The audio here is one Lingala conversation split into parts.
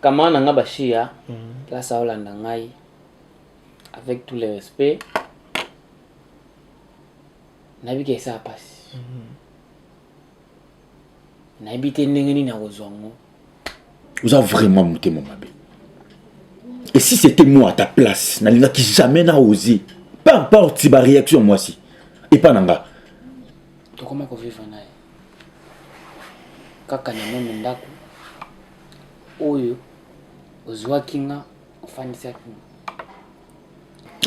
Camarade na nga Bashiya, place aolanda ngai avec tout le respect, nayebi ke esala pasi. Nayebi te ndenge nini akozwa yango. Oza vraiment motema mabe. Et si c'était moi à ta place, nalingaki jamais na oser. Peu importe si ba réaction mwasi. Epa na nga. Tokoma kovivre na ye kaka na meme ndako oyo ozwaki nga ofandisaki nga.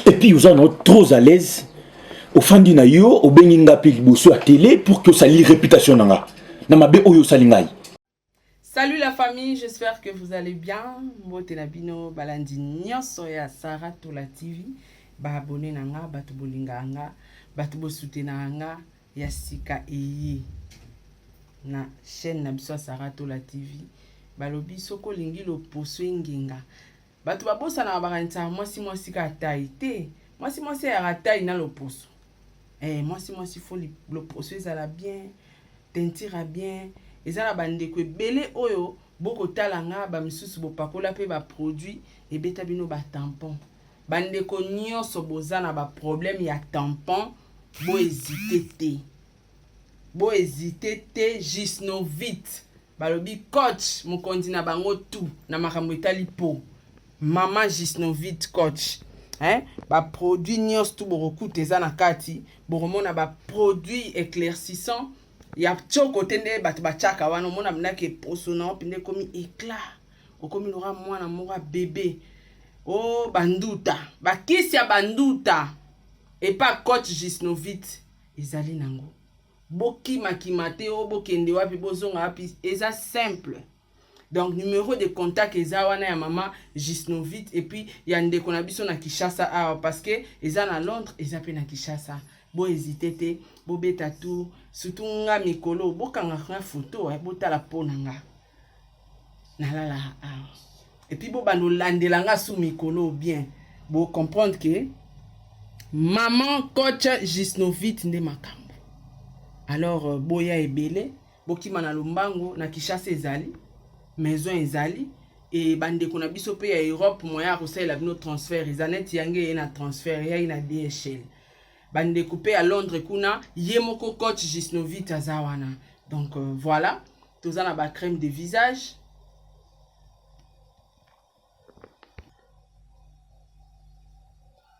Et puis oza na trop à l'aise. Ofandi na yo, obengi nga pe liboso ya télé pour que osali réputation na nga. Na mabe oyo osali ngai. Salut la famille, j'espère que vous allez bien. Mbote na bino balandi nyonso ya Sarah Tola TV. Ba abonné na nga, bato bolinga nga, bato bo soutenir nga ya sika eye na chaîne na biso ya Sarah Tola TV. Balobi soki olingi loposo engenga. Bato babosanaka bakanisaka mwasi mwasi kaka taille te. Mwasi mwasi ayaka taille na loposo. Eh, mwasi mwasi faut loposo ezala bien, teinture ya bien. Eza na bandeko ebele oyo bokotala nga, ba misusu bopakola pe ba produit ebeta bino ba tampon. Bandeko nyonso boza na ba problème ya tampon, bo hésiter te. Bo hésiter te, Gisnovit. Balobi coach mokonzi na bango tout na makambo etali peau. Maman Gisnovit coach. Hein? Ba produits nyonso tout bokokuta eza na kati, bokomona ba produits éclaircissants ya tshoko te nde bato batiaka wana, omona mpenza poso na yo mpenza ekomi éclat, okomi lokola mwana moko ya bebe. O banduta, bakisi ya banduta epa coach Gisnovit ezali nango. Bokima kima te o bokende wapi bozonga wapi, eza simple. Donc numéro de contact eza wana ya mama Gisnovit et puis ya ndeko na biso na Kinshasa awa parce que eza na Londres eza pe na Kinshasa. Bo hésiter te, bobeta tout, surtout nga mikolo bokanga nga photo eh, botala po na nga. Nalala awa. Et puis bobanda olandela nga sous mikolo bien. Bo comprendre que maman coach Gisnovit nde makambo. Alors boya ebele, bokima na lombango na Kinshasa ezali, maison ezali et bandeko na biso pe ya Europe moyen ya kosalela bino transfert eza neti yange ye na transfert eyaki na DHL. Bandeko pe ya Londres kuna ye moko coach Gisnovit aza wana. Donc voilà, toza na ba crème de visage.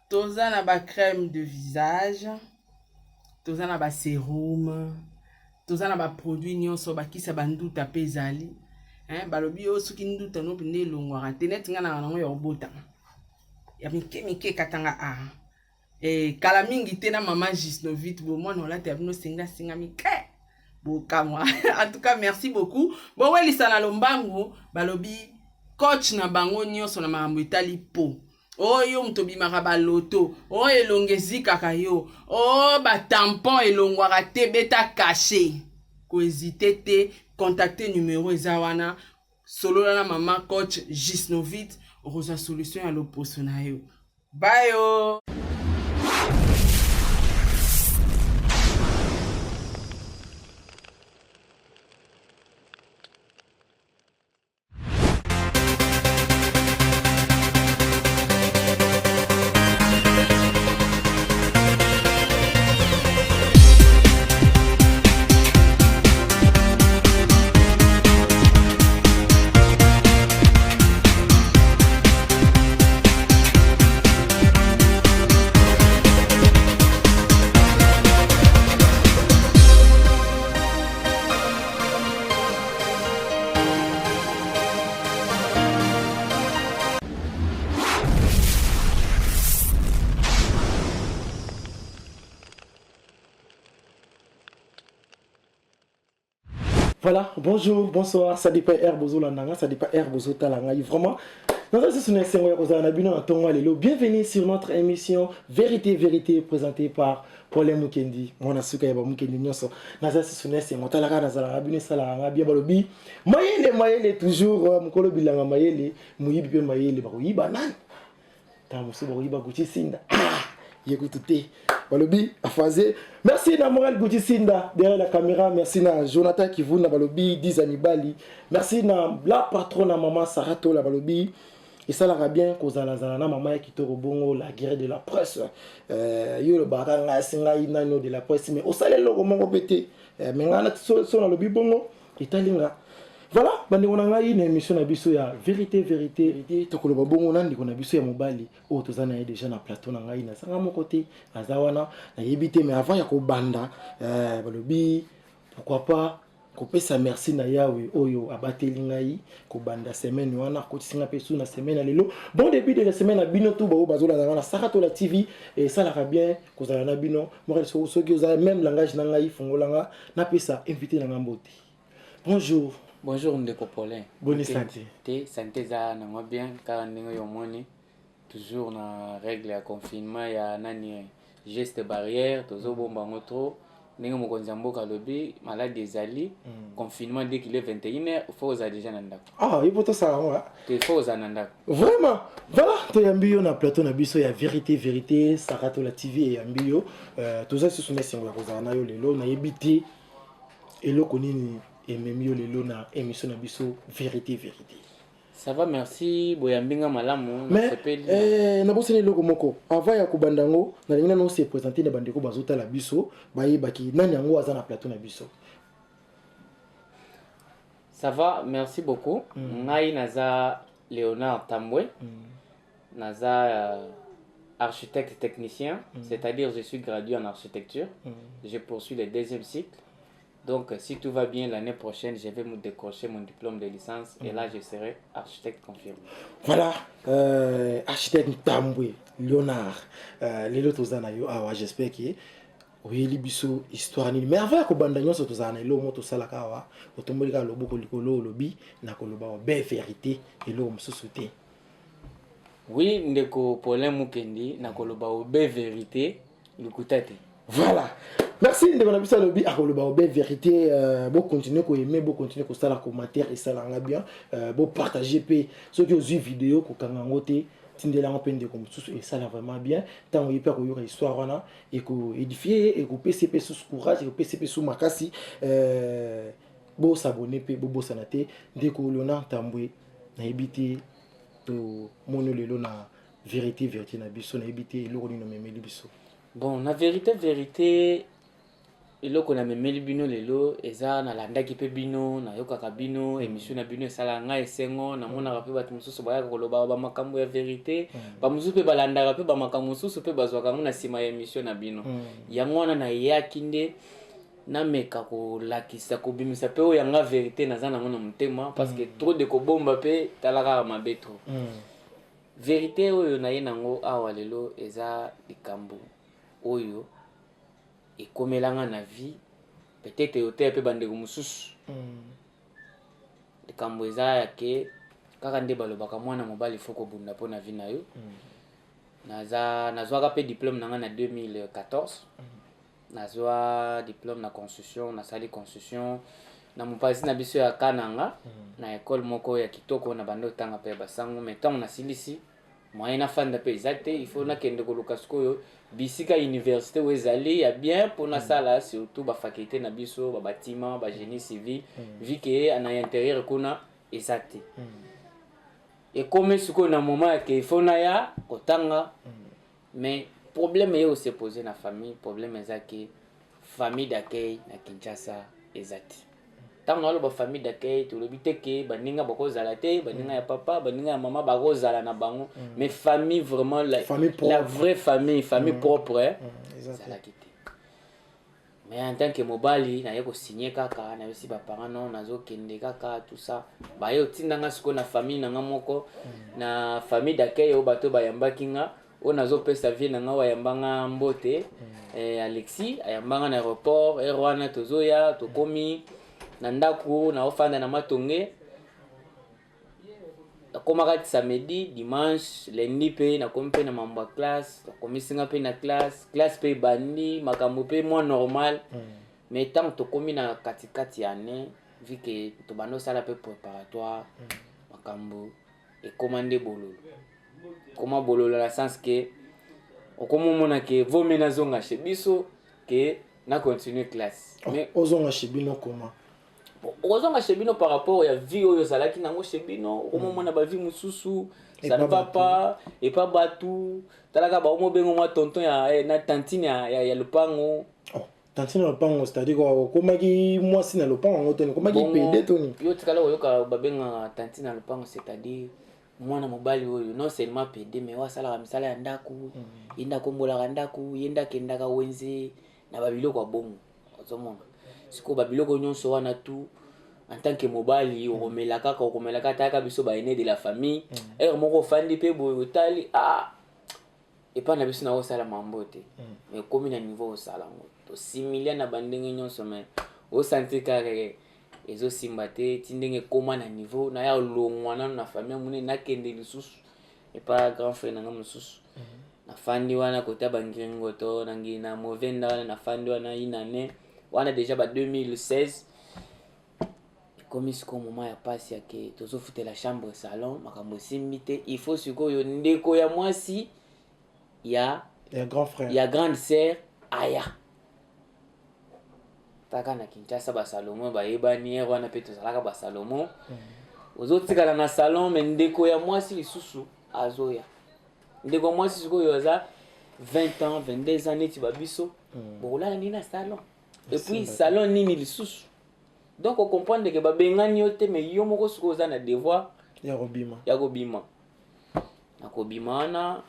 Toza na ba crème de visage, toza na ba sérum, toza na ba produit nyonso, bakisa ba nduta pe ezali. Hein, balobi yo soki nduta no mpenza elongwaka te neti nga na nango ya kobotama ya mike mike katanga a eh, kala mingi te na mama Gisnovit bo mwana olata ya bino senga senga mike bokamwa. En tout cas merci beaucoup. Bowelisa na lombangu balobi coach na bango nyonso na makambo etali po. Oyo moto obimaka ba loto, oyo elongi ezikaka yo, oyo ba tampon elongwaka te, beta cachet. Ko hésiter te, contacter numéro eza wana, solola na mama coach Gisnovit, okozwa solution ya loposo na yo. Bye. Voilà, bonjour, bonsoir, ça dépend air bozo landanga, ça dépend air bozo talanga. Vraiment, nous avons ce esengo ya kozala na bino na tongo lelo. Bienvenue sur notre émission Vérité Vérité présentée par Paul Mukendi. Mwana suka ya ba Mukendi nyonso. Naza susu na esengo talaka nazala na bino esalaka nga bien balobi mayele mayele toujours mokolo bilanga mayele moyibi pe mayele bakoyiba nani? Tango mosusu bakoyiba Gucci Sinda. Ah, ye kutu te. Balobi afaze. Merci na Moral Goutisinda derrière la caméra. Merci na Jonathan Kivuna balobi 10 Mibali. Merci na la patronne na maman Sarah Tola balobi. Esalaka bien kozalazala na mama ya kitoko bongo, la guerre de la presse. Yo olobaka ngai asi ngai nano de la presse, mais osala eloko moko mpe te. Mais ngai so nalobi bongo etali nga. Voilà, bandeko na ngai, na émission na biso ya Vérité Vérité, tokoloba bongo na ndeko na biso ya mobali oyo toza na ye déjà na plateau na ngai. Nazanga moko te, aza wana, nayebi te. Mais avant ya kobanda, balobi pourquoi pas kopesa merci na Yawe oyo abateli ngai kobanda semaine wana, akotisi nga mpe su na semaine ya lelo. Bon début de la semaine na bino tu baoyo bazolanda nga na Saratola TV. Esalaka bien kozala na bino. Moko soki oza même langage na ngai, fungolanga napesa invité na nga mbote. Bonjour. Bonjour ndeko Paulin. Boni santé? Te, santé eza nango bien, kaka ndenge oyo omoni, toujours na règle ya confinement ya nani, geste barrière, tozobomba yango trop. Ndenge mokonzi ya mboka alobi, maladi ezali, confinement, dès qu'il est 21 heures, faut ozala déjà na ndako. Ah, ye po tosala yango. Te, faut ozala na ndako. Vraiment, voilà, toyambi yo na plateau na biso ya Vérité Vérité, Saratola TV eyambi yo. Toza lisusu na esengo ya kozala na yo lelo. Nayebi te eloko nini ememi yo lelo na émission na biso Vérité Vérité. Ça va, merci, boyambi nga malamu. Mais nasepeli. Nabosani eloko moko avant ya kobanda yango. Nalingi nano se présenter na bandeko bazotala biso, bayebaki nani yango aza na plateau na biso. Ça va, merci beaucoup. Ngai naza Léonard Tambwe, naza architecte technicien, c'est-à-dire je suis gradué en architecture. Je poursuis le deuxième cycle. Donc si tout va bien, l'année prochaine, je vais me décrocher mon diplôme de licence et là je serai architecte confirmé. Voilà, architecte Ntambwe Léonard, lelo toza na yo awa. J'espère que oyeli biso histoire nini. Mais avant ya kobanda nyonso, tozala na eloko moko tosalaka awa. Otomboli kaka loboko likolo, olobi na koloba obe vérité, eloko mosusu te. Oui, ndeko Paulin Mukendi, nakoloba obe vérité, lokuta te. Voilà, merci ndeko na biso. Alobi akoloba obe vérité. Bocontinue koaimer, bocontinue kosala commentaire, esalanga bien. Bopartage mpe. Soki ozwi video, kokanga yango te, tindela yango mpe ndeko mosusu, esala vraiment bien. Ntango ye mpe akoyoka histoire wana, ekoédifie ye, ekopesa mpe susu courage, ekopesa mpe su makasi. Bosabonner mpe bobosana te. Ndeko Léonard Ntambwe, nayebi te, tomoni lelo na Vérité Vérité na biso, nayebi te eloko nini omemeli biso. Bon, na Vérité Vérité, eloko namemeli bino lelo eza, nalandaki mpe bino, nayokaka bino, émission na bino esalaka ngai esengo. Namonaka mpe bato mosusu bayaka koloba bamakambo ya vérité, bamosusu mpe balandaka mpe bamakambo mosusu mpe bazwaka yango na nsima ya émission na bino. Yango wana nayaki nde nameka kolakisa, kobimisa mpe oyo yanga vérité naza nango na motema, parce que trop de kobomba mpe, tala kaka mabe trop. Vérité oyo naye nango awa lelo eza likambo oyo ekomelanga na vie, peut-être oteya mpe bandeko mosusu. Likambo eza ya ke kaka nde balobaka, mwana mobali faut kobunda mpo na vie na yo. Naza nazwaka mpe diplôme na nga na 2014. Nazwa diplôme na construction, nasali construction na mopanzi na biso ya Kananga, na ekole moko ya kitoko na banda otanga mpe ya basango. Mais ntango nasilisi, moyen nafanda mpe eza te, il faut nakende koluka sikoyo bisika université oyo ezali ya bien mpo nasala, surtout bafaculté na biso, babâtiment, bagénie civil, vu que na intérieur kuna eza te. Ekomi sikoyo na moment ya ke il faut naya kotanga, mais problème eye ose pose na famille. Problème eza ke famille d'accueil na Kinshasa eza te. Ntango naloba famille d'accueil, tolobi te ke baninga bakozala te, baninga ya papa, baninga ya mama bakozala na bango, mais famille vraiment la, Famille propre. La vraie famille, famille propre, eh, Eza te. Ezalaki te. Mais en tant que mobali, naye kosigne kaka, nayebisi baparent non, nazokende kaka, tout ça. Baye otindanga sikoyo na famille na nga moko, na famille d'accueil oyo bato bayambaki nga, oyo nazopesa vie na nga, oyo ayambanga mbote, Alexis, ayambanga na aéroport. Ere wana tozoya, tokomi na ndako, naofanda na Matonge. Nakomaka ti samedi, dimanche, lundi mpe nakomi mpe na mambo ya classe. Nakomisinga mpe na classe, classe mpe ebandi, makambo mpe mwa normal. Mais ntango tokomi na katikati ya année, vu que tobanda osala mpe préparatoire, makambo ekóma nde bololo, ekóma bololo na sens ke Okomomona ke vaut mieux nazonga chez biso ke na continuer classe. Oh, mais ozonga chez bino comment? Bon, okozonga chez bino par rapport ya vie oyo ozalaki nango chez bino, okomomona ba vie mosusu, ça ne va pas, epa batu, talaka ba omobengo mwa tonton ya eh, na tantine ya, ya, ya lopango. Oh, tantine ya lopango, c'est-à-dire quoi, okomaki mwasi na lopango yango toni, okomaki pede toni. Yo tikala koyoka babengaka tantine ya lopango, c'est-à-dire mwana mobali oyo non seulement pede mais oyo asalaka misala ya ndako, ye nde akombolaka ndako, ye nde akendaka wenze na babiloko ya bongo. Ozomona sikoyo babiloko nyonso wana tout en tant que mobali okomela kaka, okomela kaka, talaka biso ba aîné de la famille, heure moko ofandi mpe boye otali, ah, epai na biso nakosala mambo te, mais okomi na niveau osala yango, tosimilia na bandenge nyonso, mais osentir kaka ezosimba te, ti ndenge ekóma na niveau naya olongwa nano na famille monene, nakende lisusu epa grand frère na nga mosusu. Nafandi wana kota bangiringoto nangi na movenda wana, nafandi wana inane wana déjà ba 2016. Ekomi sikoyo moment ya pasi ya ke tozofutela chambre, salon, makambo esimbi te. Il faut sikoyo ndeko ya mwasi ya ya grand frère, ya grande sœur aya taka na Kinshasa. Basalomo bayebani ere wana mpe tozalaka basalomo, ozotikala na salon, mais ndeko ya mwasi lisusu azoya. Ndeko ya mwasi sikoyo aza 20 ans, 22 ans neti babiso, bokolala nini na salon? Et puis salon nini lisusu? Donc ocomprendre ke babengani yo te, mais yo moko sikoyo oza na devoir ya kobima. Ya kobima. Na kobima wana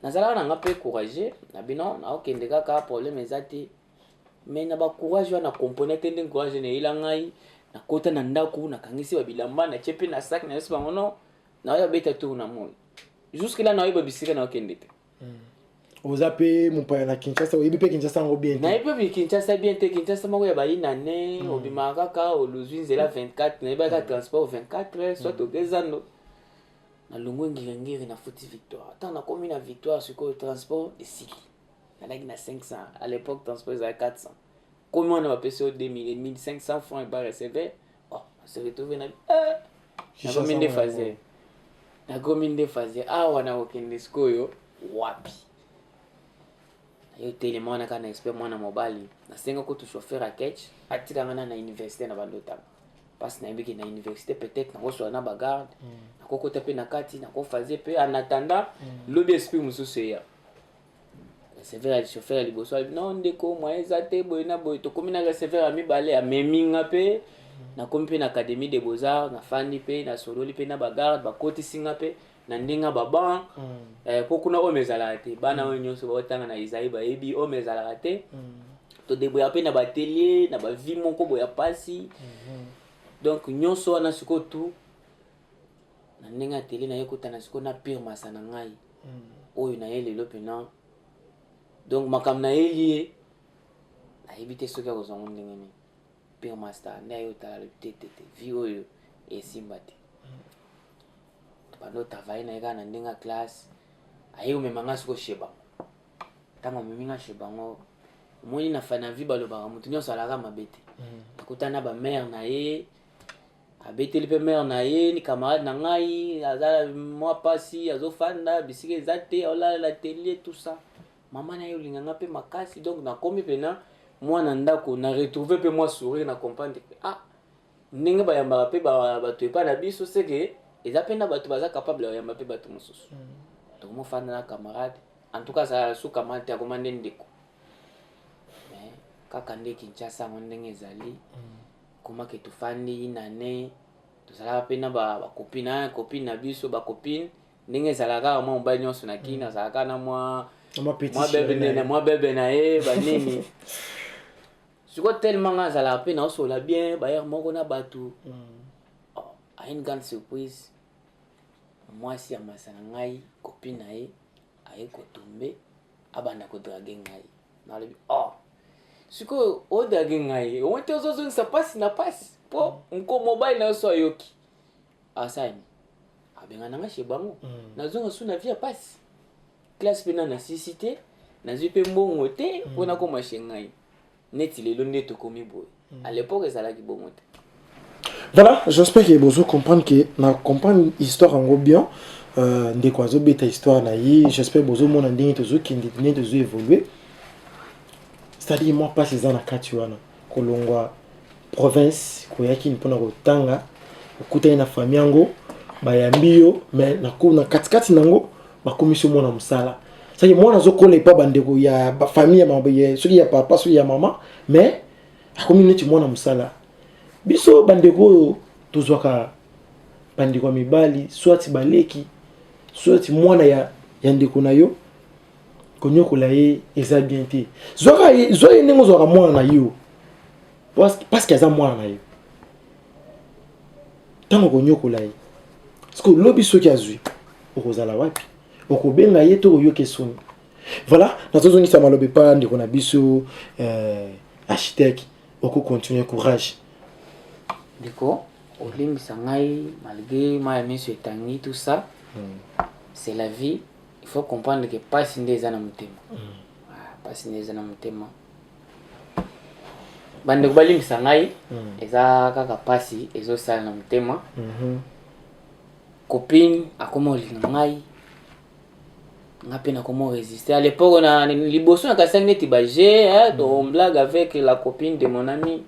nazalaka na nga mpe courage na bino, naokende kaka, problème eza te. Mais na bacourage wana compone te ndenge courage nayela ngai, nakota na ndako, nakangisi babilamba, natie mpe na sac, nayesi bango no naoya beta tour na moi. Jusque là naoyeba bisika naokende te. Oza mpe mopaya na Kinshasa, oyebi mpe Kinshasa yango bien te. Nayebi mpe Kinshasa bien te. Kinshasa moko ya bayinane, obimaka kaka, olozwi nzela 24, nayebaka transport 24, soit oke zando. Nalongwe Ngiringiri, nafuti Victoire. Ntango nakomi na Victoire sikoyo transport esili, nalaki na 500. À l'époque transport ezalaki 400. Komi wana bapesi yo 2000, 1500 francs epa receveur. Oh, se retrouve na eh, nakomi nde phase, nakomi nde phase awa, nakokende sikoyo wapi? Nayo telema wana kaka na expert mwana mobali, nasenga kutu chauffeur ya ketch atikanga na université na bando otanga, parce nayebiki na université peut-être nakoswala na bagarde, nakokota mpe na kati, nakofaze mpe en attendant lobi esprit mosusu eya. Receveur ya chauffeur ya liboso alobi: "Non ndeko, moyen eza te, boye na boye." Tokomi na receveur ya mibale, amemi nga mpe nakomi mpe na Académie de Beaux-Arts. Nafandi mpe nasololi mpe na bagarde, bakotisi nga mpe na ndenge ya baban, mpo kuna oyo ezalaka te. Bana oyo nyonso baotanga na Isaïe bayebi oyo ezalaka te. Todeboya mpe na baatelier na bavie moko boye ya pasi. Donc nyonso wana sikoyo tu na ndenge atelier naye kotana sikoyo na pire masa na ngai oyo na ye lelo mpena. Donc makambo nayeli ye, nayebi te soki akozwa ngo ndenge nini. Pire master nde aye otala, alobi: "Te te te, vie oyo esimba te." Tobanda otravaille na ye kaka na ndenge ya classe. Aye komema nga sikoyo chez bango. Ntango amemi nga chez bango, omoni na fa na vie balobaka moto nyonso alaka mabe te. Akutana na bamare na ye, abeteli mpe mare na ye ni camarade na ngai aza mwa pasi, azofanda bisika eza te, aolala atelier, tout ça. Mama na ye olinganga mpe makasi. Donc nakomi mpena mwana ndako, na retrouve mpe mwa sourire, na comprendre ke ah, ndenge bayambaka mpe bato epai na biso, seke eza mpe na bato baza capable ya koyamba mpe bato mosusu. Tokomofanda na camarade, en tout cas azala su camarade te, akoma nde ndeko. Mais kaka nde Kinshasa yango ndenge ezali, komake tofandi inane, tozalaka mpe na bacopine, copine na biso, bacopine ndenge ezalaka kaka mwa mobali nyonso na kini azalaka na mwa mwa bebe na ye banini. Sikoyo tellement nga azalaka mpe naosola bien bayere moko na bato, oh, à une grande surprise, mwasi ya masa na ngai, copine na ye, aye kotombe, abanda kodraguer ngai. Nalobi: "Oh, sikoyo odraguer ngai, omoi te ozozongisa mpasi na mpasi, mpo nko mobali na yo so ayoki asani abenga na nga chez bango, nazonga su na vie ya mpasi. Classe mpe na nasisi te, nazwi mpe mbongo te mpo nakoma chez ngai." Neti lelo nde tokomi boye, à l'époque ezalaki bongo te. Voilà, j'espère que vous comprendre que na comprendre histoire en bien. Ndeko azobeta histoire na ye, j'espère bozomona ndenge tozokende, ndenge tozo évoluer. C'est-à-dire mwa mpasi eza na kati wana, kolongwa province koyaki mpona kotanga, okutani na famille yango, bayambi yo, mais na katikati nango bakomisi yo mwana mosala. C'est-à-dire mwana azokola epa bandeko ya bafamille ya soki ya papa, soki ya mama, mais akomi neti mwana mosala. Biso bandeko oyo tozwaka bandeko ya mibali, soit baleki, soit mwana ya ndeko na yo, konyokola ye eza bien te. Zwaka ye, zwa ye ndenge ozwaka mwana na yo, parce que aza mwana na yo. Ntango konyokola ye, parce que lobi soki azwi, okozala wapi? Okobenga ye to oyoki soni? Voilà, nazozongisa maloba epa ndeko na biso architecte. Okocontinue, courage. Ndeko, olimbisa ngai malgré mai ya miso etangi, tout ça, c'est la vie. Il faut comprendre que pasi nde eza na motema. Ah, pasi nde eza na motema. Bandeko balimbisa ngai, eza kaka pasi ezosala na motema. Copine akoma olinga ngai, nga mpe nakoma résister. À l'époque, na liboso nakasaki neti baje, hein, on blague avec la copine de mon ami,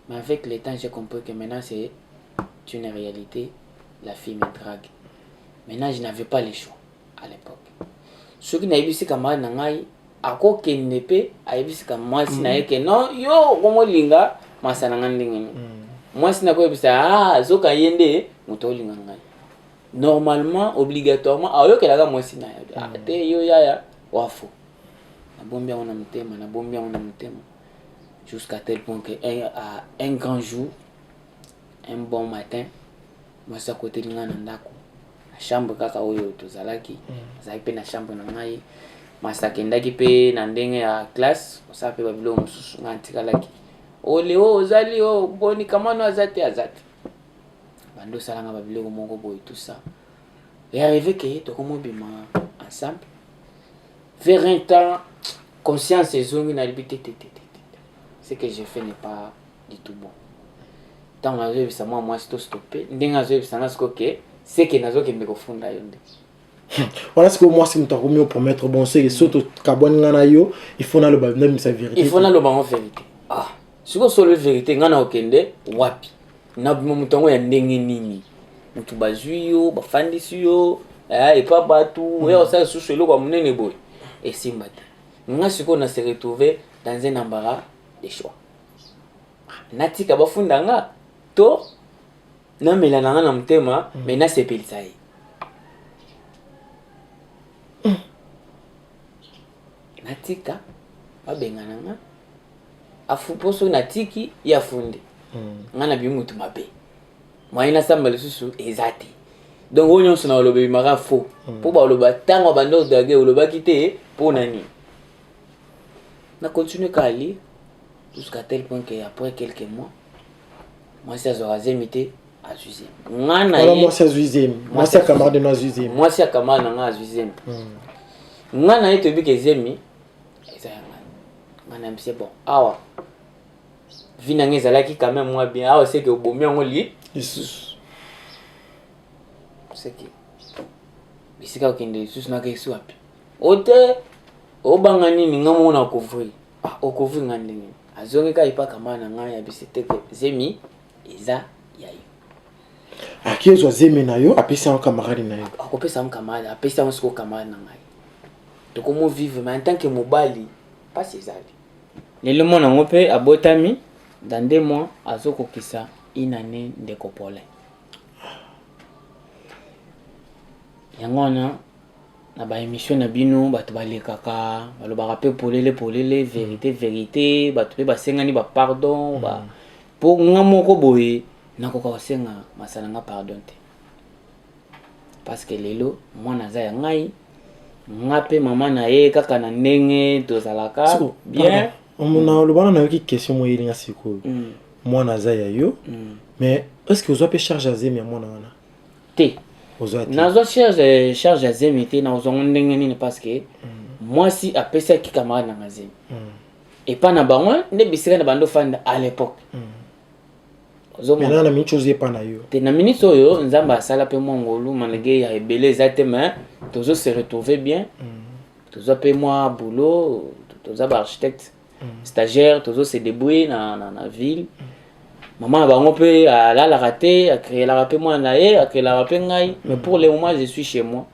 mais avec le temps, j'ai compris que maintenant c'est une réalité, la fille me drague. Maintenant, je n'avais pas le choix. À l'époque, soki nayebisi camarade na ngai, akokende mpe ayebisika mwasi na ye ke non, yo okomolinga masa na ngai ndenge nini? Mwasi nakoyebisa, ah, zoka ye nde moto olinga ngai. Normalement, obligatoirement aoyokelaka mwasi na ye. Ah, te, yo yaya wafo. Nabombi yango na motema, nabombi yango na motema jusqu'à tel point que à un grand jour, un bon matin, mwasi akoteli ngai na ndako, na chambre kaka oyo tozalaki. Azalaki mpe na chambre na ngai. Masi akendaki mpe na ndenge ya classe kosala mpe babiloko mosusu. Ngai ntikalaki oleo, ozali o boni kamano, aza te, aza te. Bando osalanga babiloko moko boye, tout ça. Et arrivé ke tokomobima ensemble vers un temps, conscience ezongi, nalobi te, te, te, te, te, ce que j'ai fait n'est pas du tout bon. Ntango nazoyebisa mwa mwasi to stoppe, ndenge azoyebisa nga sikoyo ke seke nazokende kofunda yo nde. Wana sikoyo mwasi moto akomi opromettre: bon, seke so tokabwani, nga na yo, il faut naloba, nabimisa vérité. Il faut naloba ngo vérité. Ah, sikoyo solo vérité, nga na okende wapi? Nabima moto yango ya ndenge nini? Moto bazwi yo, bafandisi yo epa bato, oya kosala lisusu eloko ya monene boye, esimba te. Nga sikoyo na se retrouver dans un embarras de choix: natika bafunda nga to namela na nga na motema, mais nasepelisa ye. Natika babengana nga afu, mpo soki natiki ye afundi nga, nabimi motu mabe, moye nasamba lisusu eza te. Donc oyo nyonso na oloba ebimaka faux, mpo baloba ntango bandi odraguer, olobaki te mpo na nini? Na continue kaka lire jusqu'à tel point que après quelques mois, mwasi azwaka zemi te, azwi zemi. Nga na Wana ye mwasi azwi zemi, mwasi ya camarade no azwi zemi? Mwasi ya camarade na nga azwi zemi. Nga na ye toyebi ke zemi eza ya ngai. Nga na yebisi: bon, awa vie na ngai ezalaki quand même mwa bien, awa seke obomi yango li lisusu. Seke bisika okende lisusu, nakesi wapi? O te, obanga nini? Nga moko na couvrir. Ah, ocouvrir nga ndenge? Azongi kaka epa camarade na ngai, yabisi te ke zemi eza ya yo. Aki ezwa zemi na yo, apesi yango camarade na yo? Akopesa yango camarade, apesi yango sikoyo camarade na ngai. Tokomo vivre, mais en tant que mobali, mpasi ezali. Lelo mwana yango mpe abotami dans 2 mois, azokokisa une année. Ndeko Paulin, yango wana na baémission na bino, bato balekaka, balobaka mpe polele polele, vérité vérité. Bato mpe basengani bapardon ba mpo nga moko boye nakoka kosenga masala nga pardon te, parce que lelo mwana aza ya ngai, nga mpe mama na ye kaka na ndenge tozalaka. Siko, bien. Pardon. Na oloba wana, nayoki question moko eyelinga sikoyo. Mwana aza ya yo, mais est ce que ozwa mpe charge ya zemi ya mwana wana? Te. Ozwa te? Nazwa charge ya zemi te. Nazwango ndenge nini? Parce que mwasi apesaki camarade na nga zemi epa na bango nde bisika na bando fanda à l'époque. Maintenant na minute ozo epa na yo. Te na minute oyo Nzambe asala pe mwa ngolu malgré ya ebele eza te mais tozo se retrouver bien. Tozwa pe mwa boulot, toza ba architecte stagiaire, tozo se débrouiller na ville. Maman na bango pe alalaka te, akreelaka pe mwana na ye, akreelaka pe ngai, mais pour le moment je suis chez moi.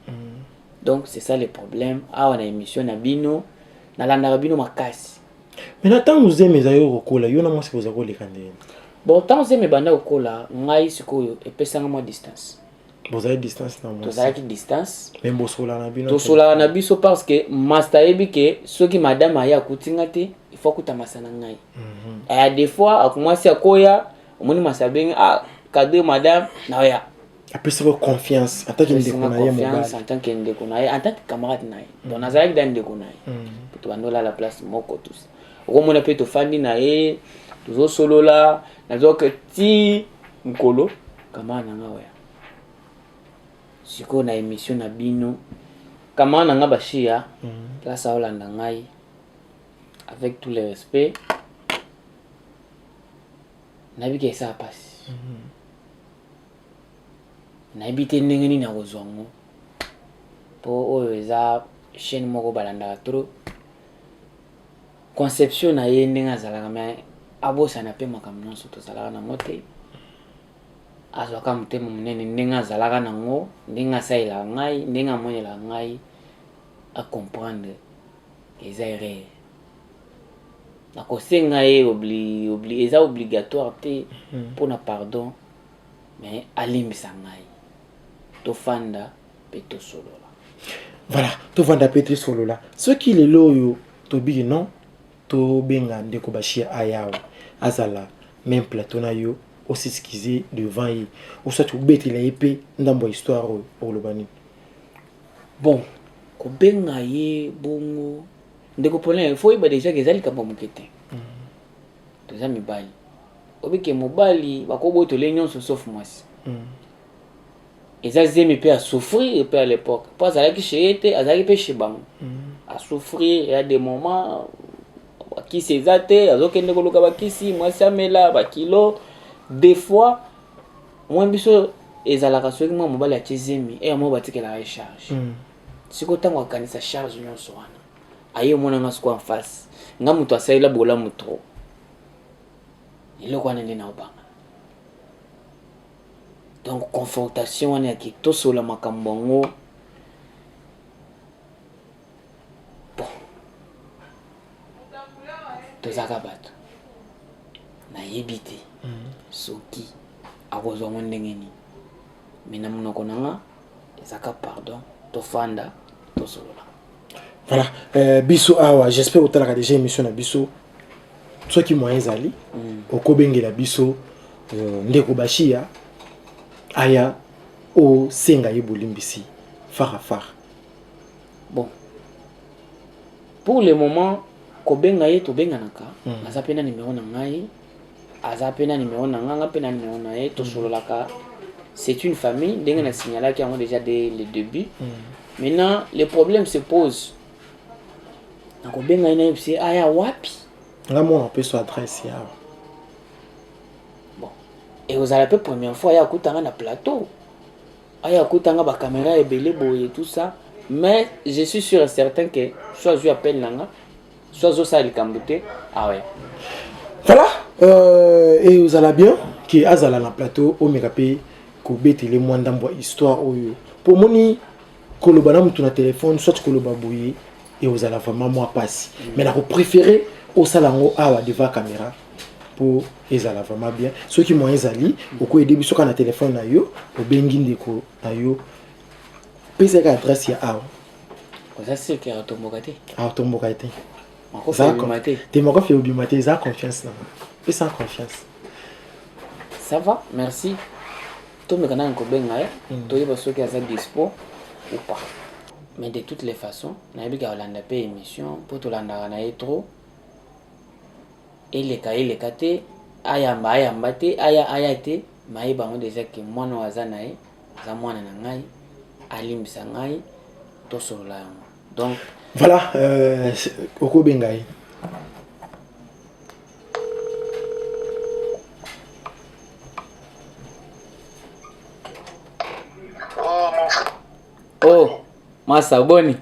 Donc c'est ça le problème. Awa na émission na bino, nalandaka bino makasi. Mais na ntango zemi ezali kokola, yo na mwasi boza koleka ndenge? Bon, ntango zemi ebanda kokola, ngai sikoyo epesanga mwa distance. Bozali distance na mwasi? Tozalaki distance. Mais bosololaka na bino? Tosololaka na biso parce que master ayebi ke soki madame aye akuti nga te, il faut akuta masa na ngai. Aya des fois, mwasi akoya, omoni masa abengi, ah, cadre madame, naoya. Apesaka confiance en tant que ndeko na ye mobali. En tant que ndeko na ye, en tant que camarade na ye. Donc nazalaki da ndeko na ye. To bando la place moko tous. Okomona pe tofandi na ye, tozosolola, nazoka ti mokolo camarade na nga oya. Sikoyo na émission na bino, camarade na nga Bashia, place aolanda ngai avec tout le respect, nayebi ke esala pasi. Nayebi te ndenge nini akozwa yango po oyo eza chaîne moko balandaka trop conception na ye ndenge azalaka, mais abosana pe makambo nyonso tozalaka nango te. Azwaka motema monene ndenge azalaka nango, ndenge asalelaka ngai, ndenge amonelaka ngai, a comprendre eza erreur. Nakosenga ye eza obligatoire te mpona pardon, mais alimbisa ngai, tofanda pe tosolola. Voilà, tovanda pe tosolola. Soki lelo oyo tobiki non, tobenga ndeko Bashir ayawa azala même plateau na yo, os'excuser devant ye, ou soit obetela ye pe ndambo ya histoire oyo oloba nini? Bon, kobenga ye bongo ndeko Paulin, il faut oyeba déjà ke eza likambo ya moke te. Toza mibali, obike mobali bakobotola ye nyonso sauf mwasi. Eza zemi pe asouffrir pe à l'époque, po azalaki chez ye te, azalaki pe chez bango. Asouffrir, il y a des moments bakisi eza te, azokende koluka bakisi, mwasi amela bakilo. Des fois mwa biso ezalaka soki mwa mobali atie zemi, e mwa batikelaka ye charge. Sikoyo ntango akanisa charge nyonso wana, aye omona nga sikoyo en face, nga moto asalela bolamu trop. Eloko wana nde naobanga. Donc confrontation wana ya kitosola makambo yango, bon, tozaka bato nayebi te soki akozwa ngo ndenge nini, mais na monoko na nga ezaka pardon, tofanda tosolola. Voilà, biso awa, j'espère otalaka déjà émission na biso. Soki moyen ezali, okobengela biso ndeko Bashia aya osenga ye bolimbisi fara fara. Bon, pour le moment kobenga ye tobenganaka, aza pe na numéro na ngai, aza pe na numéro na nga, nga pe na numéro na ye, tosololaka. C'est une famille, ndenge na signalaki yango déjà dès le début. Maintenant le problème se pose, nakobenga ye nayebisi ye aya wapi? Nga mona opesa adresse ya. Bon, ekozala pe première fois aya akutanga na plateau, aya akutanga ba caméra ebele boye tout ça, mais je suis sûr et certain que soit azwi appel na nga, soit azosala likambo te, aoya. Voilà, et ozala bien ke azala na plateau omeka pe kobetele mwa ndambo ya histoire oyo. Po omoni koloba na mutu na téléphone, soit koloba boye, et ozala vraiment mwa pasi. Mais nako préférer osala yango awa devant caméra po ezala vraiment bien. Soki moyen ezali, okoyede biso kaka na téléphone na yo, obengi ndeko na yo, pesaka adresse ya awa. Oza sûr ke atomboka te? Atomboka te. Makofi obima te. Te, makofi obima te, eza confiance na nga. Pesa confiance. Ça va, merci. Tomeka nani kobenga ye, toyeba soki aza dispo ou pas. Mais de toutes les façons, nayebi ka kolanda pe émission, po tolandaka na ye trop. Eleka, eleka te, ayamba, ayamba te, aya, aya te, mais ayeba yango déjà ke mwana oyo aza na ye, aza mwana na ngai, alimbisa ngai, tosolola yango. Donc voilà, okobenga ye. Masa boni?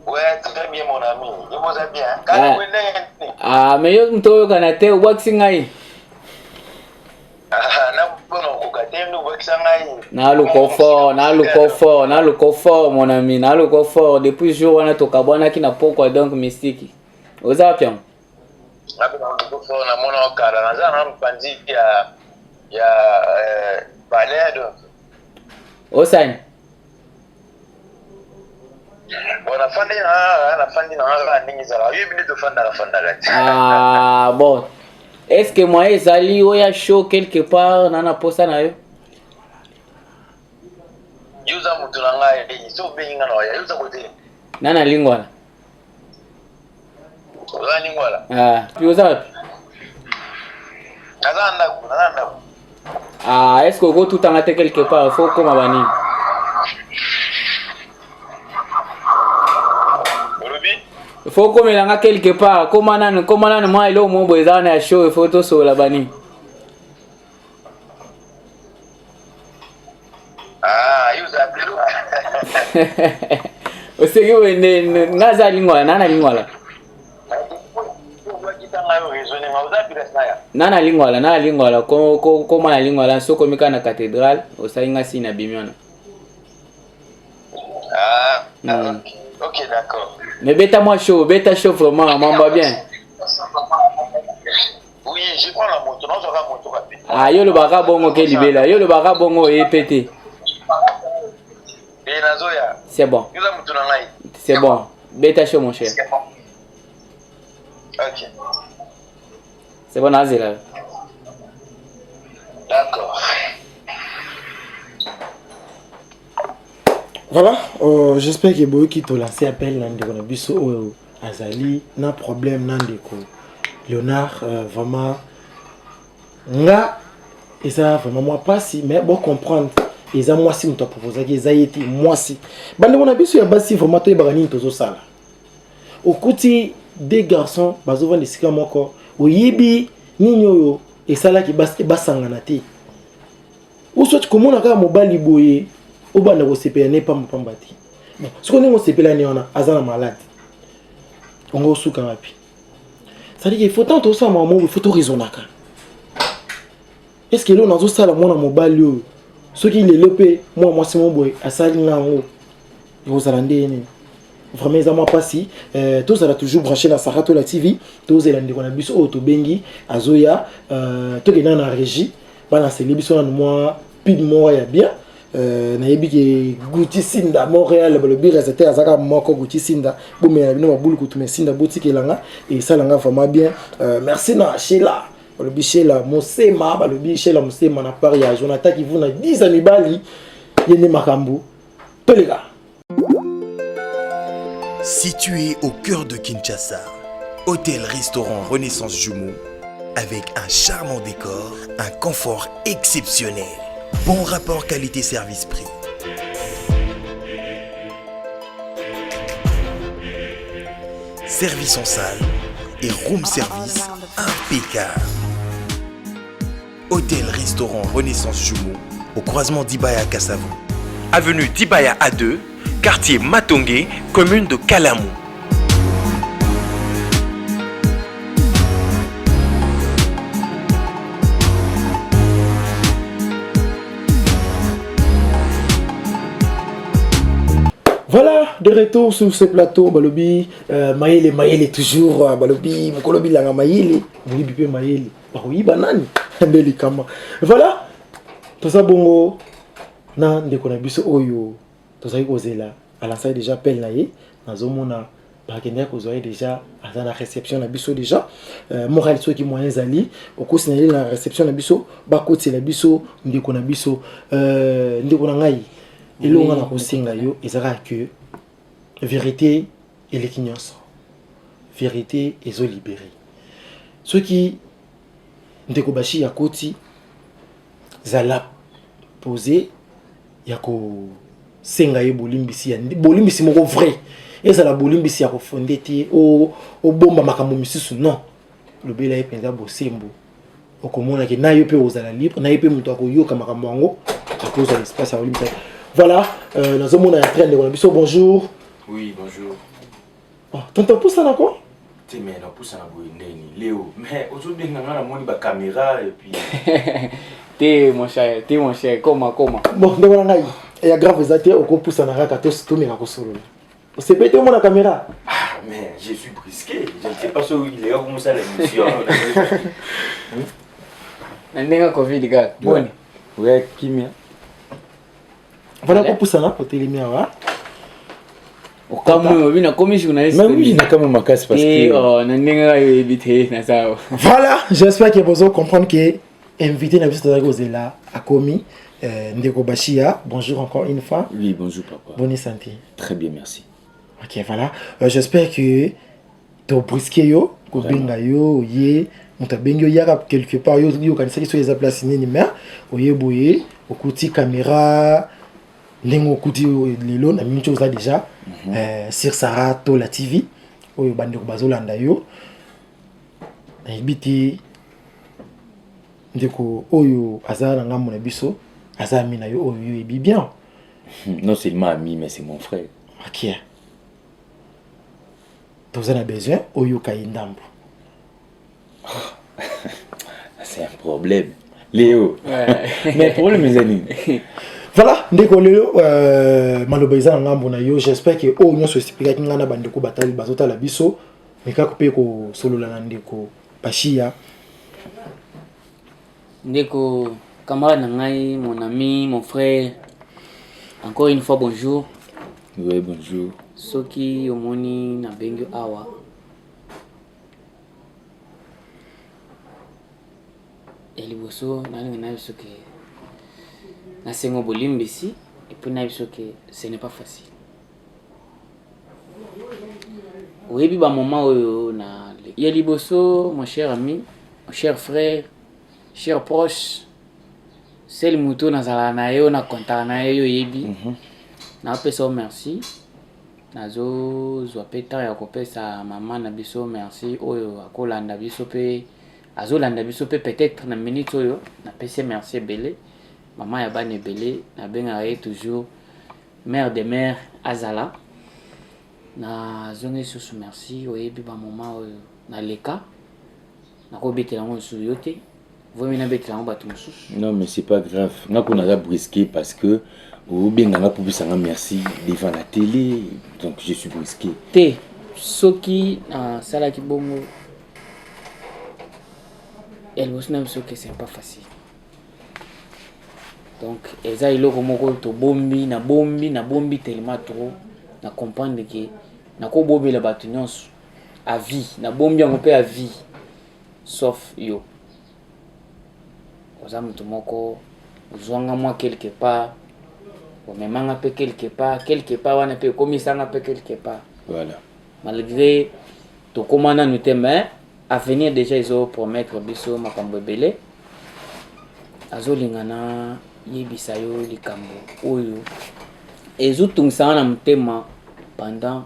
Ouais, très bien mon ami. Yo boza bien. Kala ah. Ah, mais yo moto oyokana te obwakisi ngai. Ah, na bona okoka te nde obwakisa ngai. Naluka fort, naluka fort, naluka fort mon ami, naluka fort depuis jour wana tokabwanaki na pokwa donc mystique. Oza wapi yango? Ngapi na luka fort na mona okala naza na mpanzi ya ya euh, palais donc. Osani? Bon, nafandi na nafandi na kaka ndenge ezalaka oyebi nde tofandaka fandaka te. Ah bon. Est-ce que moyen ezali oya show quelque part na na posa na yo? Yo oza moto na ngai so obengi nga na oya yo oza kote. Na na lingwala. Oza lingwala? Ah, puis oza wapi? Naza na ndako, naza na ndako. Ah, est-ce que okotutanga te quelque part, faut okoma banini? Olobi? Faut okomela nga quelque part, koma nanu, koma nanu mwa eloko moko boye eza wana ya show, faut tosolola banini? Ah, yo oza bilo. Oseki boye nde nga aza lingwala, na na lingwala. Na na lingwala, na na lingwala, koma na lingwala, soki okomi kaka na cathédrale, osali nga signe na bimi wana. Ah, mm. ok, d'accord. Mais beta moi chaud, beta chaud vraiment, mambo bien. Oui, je prends la moto, nazwaka moto kape. Ah, yo olobaka bongo ke libela, yo olobaka bongo oye pe te. Eh, nazoya. C'est bon. Yo oza moto na ngai. C'est bon. Beta chaud mon cher. Ok. C'est bon, nazela. D'accord. Voilà, euh, j'espère que boyoki tolancer appel na ndeko na biso oyo azali na problème na ndeko Léonard euh, vraiment nga eza vraiment mwa mpasi mais bo comprendre eza mwasi moto aproposaki eza ye te mwasi bandeko na biso ya basi vraiment toyebaka nini tozosala okuti deux garçons bazovanda esika moko oyebi nini oyo esalaki basangana te ou soit komona kaka mobali boye obanda kosepela ne pamba pamba te bon soki ndenge osepela ne wana aza na malade ongo osuka wapi c'est-à-dire qu'il faut tant tosala makambo oyo faut toraisonnaka est ce que eloko nazosala mwana mobali oyo soki lelo mpe mwana mwasi mo boye asali nga yango ekozala ndenge nini vraiment eza mwa mpasi euh, tozala toujours branché na saratola tv tozela ndeko na biso oyo tobengi azoya euh, tokenda na régie balanceli biso nanu mwa pub moko ya bien euh, nayebi ke guti sinda montréal balobi réalisateur azaka moko guti sinda bomela na bino mabulu kutu me sinda botikela nga esala nga vraiment bien euh, merci na shela balobi shela mosema balobi shela mosema na part ya jonathan kivuna 10 ya mibali ye nde makambo toleka Situé au cœur de Kinshasa, hôtel-restaurant Renaissance Jumeau, avec un charmant décor, un confort exceptionnel, bon rapport qualité-service-prix. Service en salle et room service impeccable. Hôtel-restaurant Renaissance Jumeau, au croisement d'Ibaya Kassavo. Avenue Dibaya A2, quartier Matongé, commune de Kalamou. Voilà, de retour sur ce plateau, Balobi, euh, Mayele, Mayele toujours, euh, Balobi, Mokolo Bilanga Mayele, Moyibi pe Mayele, bakoyiba nani nde likama. Voilà, toza bongo na ndeko na biso oyo tozali kozela alansaki déjà appel na ye nazomona bakendaki kozwa ye déjà aza na réception na biso déjà euh, moral soki moyen ezali okosi na ye na réception na biso bakotela biso ndeko na biso euh, ndeko na ngai eloko nga nakosenga yo eza kaka que vérité eleki nyonso vérité ezolibere soki ndeko bashi akoti zala pose ya kosenga ye bolimbisi ya bolimbisi moko vrai ezala bolimbisi ya kofonde te obomba makambo misusu non lobela ye mpenza bosembo okomona ke na yo mpe ozala libre na ye mpe moto akoyoka makambo yango akozala espace ya kolimbisa. Voilà, euh, nazomona ya train ndeko na biso bonjour. Oui, bonjour. Oh, tonton pusana ko? Te mais na pusana boye ndeni Léo. Mais ozobenga nga namoni ba caméra et puis te mon cher, te mon cher, koma koma. Bon, ndeko na ngai, ya grave eza te okopusana kaka to tomeka kosolola. Osepeli te omona caméra? Ah, mais je suis brisqué. Je ne sais pas ce qu'il est comme ça l'émission. Na ndenge ya Covid kaka. Boni. Ouais, kimia. Voilà kopusana otelemi awa. Okamwe obi nakomi journaliste. Mais oui, nakamwe makasi parce que oh, na ndenge kaka oyebi te naza awa. Voilà, j'espère que bozo comprendre que invité na biso tozalaki kozela akomi euh, ndeko Bashia. Bonjour encore une fois. Oui, bonjour papa. Bonne santé. Très bien, merci. Ok, voilà. Euh, j'espère que to brusquer yo, kobenga yo, oye, moto abengi yo yaka quelque part yo yo okanisaki soki eza place nini mais oye boye okuti caméra ndenge okuti lelo na miniti oza déjà mm -hmm. euh, sur Sarah Tola TV oyo bandeko bazolanda yo nayebi te ndeko oyo aza na ngambo na biso aza ami na yo oyo yo oyebi bien. Non seulement ami mais c'est mon frère. Ok. Toza na besoin oyoka ye ndambo. C'est un problème. Léo. Ouais. Mais problème eza nini? Voilà, ndeko lelo euh, maloba eza na ngambo na yo. J'espère que oyo nyonso esipikaki ngai na bandeko batali bazotala biso mekaka mpe kosolola na ndeko Bashia. Ndeko camarade na ngai, mon ami, mon frère, encore une fois bonjour. Oui, bonjour. Soki omoni nabengi awa ya liboso nalinga na biso ke nasengo bolimbisi epuis na biso ke ce n'est pas facile. Oyebi ba moment oyo na ya liboso mon cher ami, mon cher frère, cher proche, seul moto oyo nazalaka na ye oyo na comptaka na ye yo oyebi. Mm -hmm. Napesa yo merci. Nazozwa pe temps ya kopesa mama na biso merci oyo akolanda biso pe azolanda biso pe peut-être na minute oyo napesi ye merci ebele. Mama ya bana ebele nabengaka ye toujours Mère de mère azala na zongi lisusu merci oyebi ba moment oyo na leka nako betela yango lisusu yo te vaut mieux na betela yango batu mosusu. Non mais c'est pas grave nga kuna naza brisqué parce que obenga nga po opesa nga merci devant la télé donc je suis brisqué. Te soki nasalaki bongo ya liboso na biso que c'est pas facile. Donc eza eloko moko tobombi nabombi nabombi tellement trop na comprendre que nakobobela bato nyonso à vie nabombi yango mpe à vie sauf yo oza moto moko ozwanga mwa quelque part omemanga mpe quelque part quelque part wana mpe ekomisanga mpe quelque part voilà. Malgré tokoma nanu te mais avenir dejà ezo promettre biso makambo ebele azolinga na yebisa yo likambo oyo ezotungisa nga na motema pendant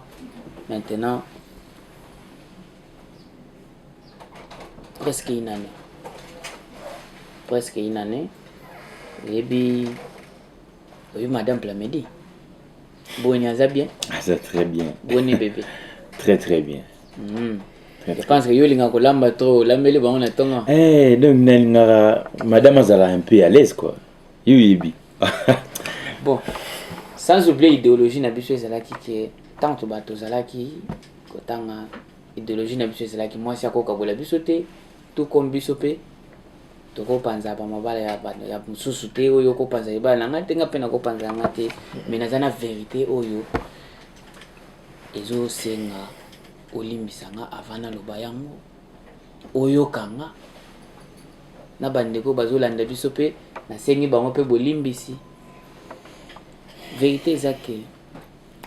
maintenant presque une année presque une année oyebi oyebi madame Plamedi Boni aza bien? Aza très bien. Boni bébé? Très très bien. Mm. Très, Je pense que yo olinga kolamba trop, olambeli bango na tongo. Eh, donc nalingaka madame azala un peu à l'aise quoi. Yo yebi. bon, sans oublier idéologie na biso ezalaki ke tant to bato ozalaki kotanga idéologie na biso ezalaki mwasi akokabola biso te tout comme biso pe tokopanza ba mabala ya bato ya mosusu te oyo okopanza libala na ngai te nga mpe nakopanza ya ngai te mais naza na verite oyo ezosenga olimbisa nga avant naloba yango oyoka nga na bandeko bazolanda biso mpe nasengi bango mpe bolimbisi verite eza ke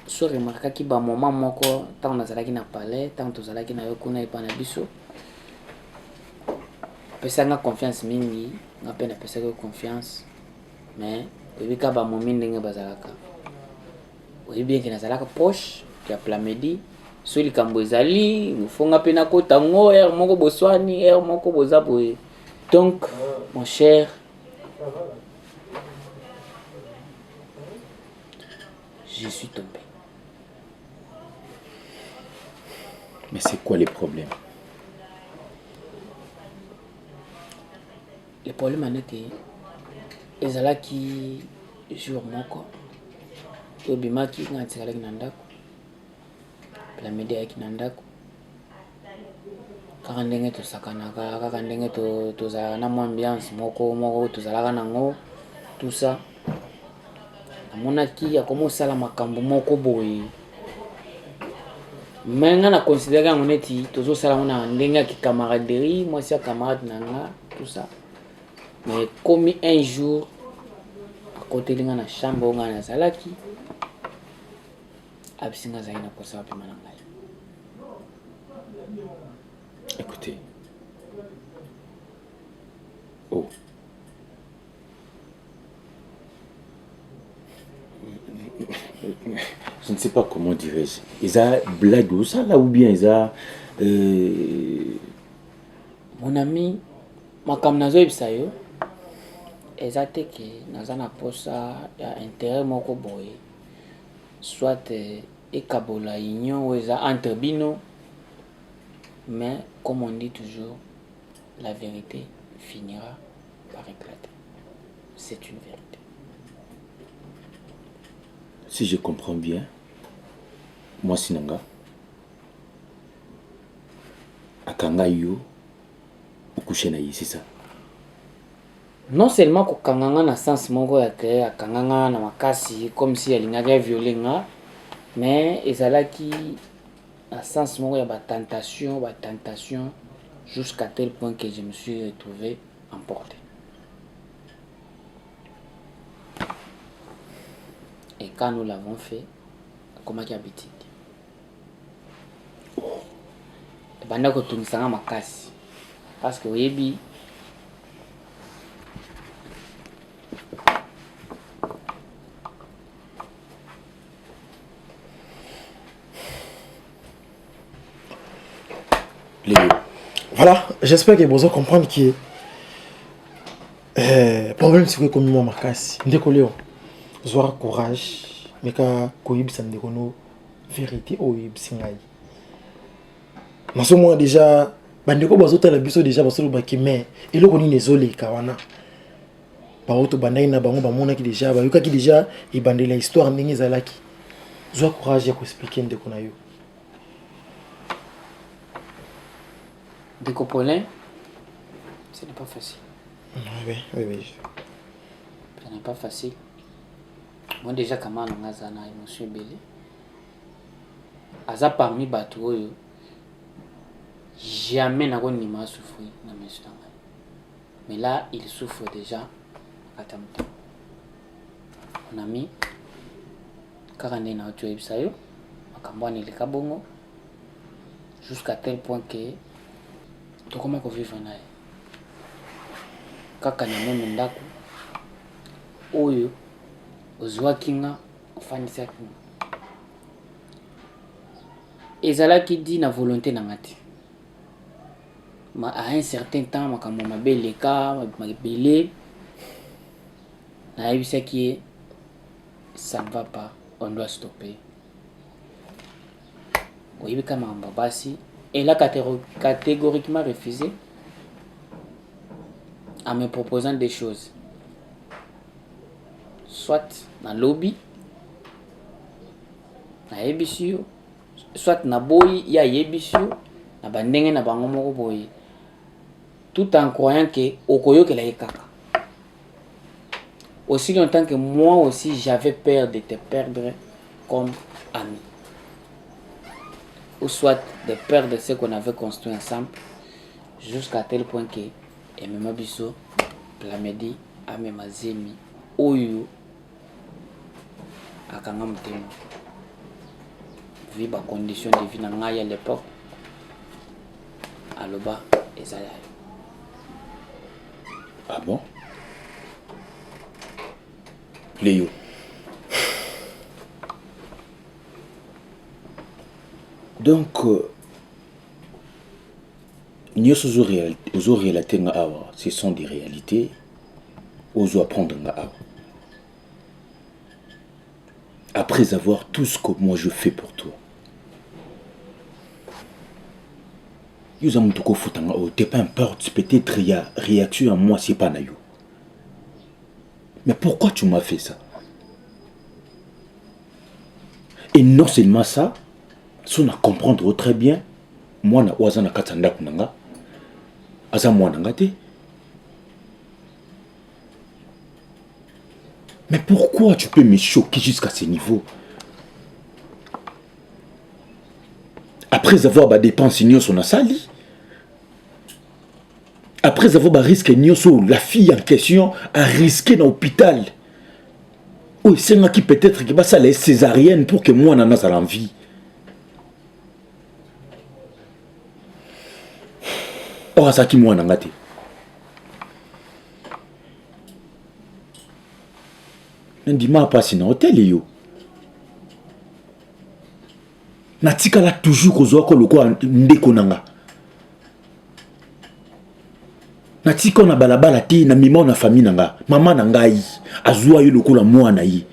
so remarkaki ba moment moko ntango nazalaki na palais ntango tozalaki na yo kuna epa na biso Opesa nga confiance mingi, nga pe napesaki yo confiance mais oyebi kaka ba momi ndenge bazalaka. Oyebi bien ke nazalaka proche ya Plamedi, soki likambo ezali faut nga pe nakota ngo heure moko boswani, heure moko boza boye. Donc mon cher. Je suis tombé. Mais c'est quoi le problème? Le problème en est que ezalaki jour moko tobimaki nga natikalaki na ndako Plamedi ayaki na ndako kaka ndenge tosakanaka kaka ndenge tozalaka na mwa ambiance moko moko tozalaka nango tout ça namonaki akomi osala makambo moko boye me nga na considere yango neti tozosala yango na ndenge ya kicamaraderie mwasi ya camarade na nga tout ça mais ekomi un jour akoteli nga na chambre oyo nga nazalaki abisi nga azali na posa abima na ngai. Écoutez. Oh. Je ne sais pas comment dirais-je. Eza blague osala ou bien eza euh... Mon ami, makambo nazoyebisa yo eza te ke naza na posa ya intérêt moko boye soit ekabola union oyo eza entre bino mais comme on dit toujours la verite finira par eclater c'est une verite. Si je comprends bien mwasi na nga akanga yo ocouche na ye c'est ça? Non seulement kokanga nga na sens moko ya que akanga nga na makasi comme si alingaki a violer nga mais ezalaki na sens moko ya ba tentation ba tentation jusqu'à tel point que je me suis retrouvé emporté. Et quand nous l'avons fait, akomaki habitude. Ebanda kotungisa nga makasi parce que oyebi Léo. Voilà, j'espère que bozo comprendre que euh, problème sikoyo ekomi mwa makasi. Ndeko Léo, zwa courage, meka koyebisa ndeko no verite oyo oyebisi ngai. Nazomona deja bandeko bazotala biso deja bazolobaki mais eloko nini ezoleka wana bango tobandaki na bango bamonaki deja bayokaki deja ebandeli ya histoire ndenge ezalaki zwa courage ya koexplike ndeko na yo ndeko paulin ce n'est pas facile oui, oui, oui. ce n'est pas facile moi déjà kama na nga aza na émotion ebele aza parmi bato oyo jamais nakondima asouffrir na miso na ngai mais là il souffre déjà na kati ya motema mon ami kaka nde nauti oyebisa yo makambo wana eleka bongo jusqu'à tel point que tokoma kovivre na ye kaka na meme ndako oyo ozwaki nga ofandisaki nga ezalaki di na volonté na nga te ma à un certain temps makambo mabe eleka ebele nayebisaki ye ça ne va pas on doit stopper oyebi ka makambo ya basi elle a catégoriquement refusé en me proposant des choses soit nalobi nayebisi yo soit naboyi ye ayebisi yo na bandenge na bango moko boye tout en croyant que okoyokela ye kaka aussi longtemps que moi aussi j'avais peur de te perdre comme ami ou soit de perdre ce qu'on avait construit ensemble jusqu'à tel point que emema biso Plamedi amema zemi oyo akanga motema vu ba condition de vie na ngai à l'époque aloba eza ya yo. Ah bon? Léo. Donc, euh, nyonso ozo relate nga awa ce sont des réalités ozo apprendre nga awa. Après avoir tout ce que moi je fais pour toi. Yo oza moto kofuta nga oyo te, peu importe, peut-être ya réaction ya mwasi epa na yo. Mais pourquoi tu m'as fait ça? Et non seulement ça, so na comprendre très bien, mwana oyo aza na kati ya ndako na nga, aza mwana nga te. Mais pourquoi tu peux me choquer jusqu'à ce niveau? Après avoir ba dépenses nyonso nasali, après avoir ba risque nyonso, la fille en question a risqué na hôpital. Oyo esengaki peut-être ke basala ye césarienne pour que mwana nazala en vie. Or azalaki mwana nga te. Nandima mpasi na hotel yo. Natikala toujours kozwaka lokola ndeko na nga. Natika na balabala te, na mema na famille na nga. Mama na ngai azwa yo lokola mwana ye.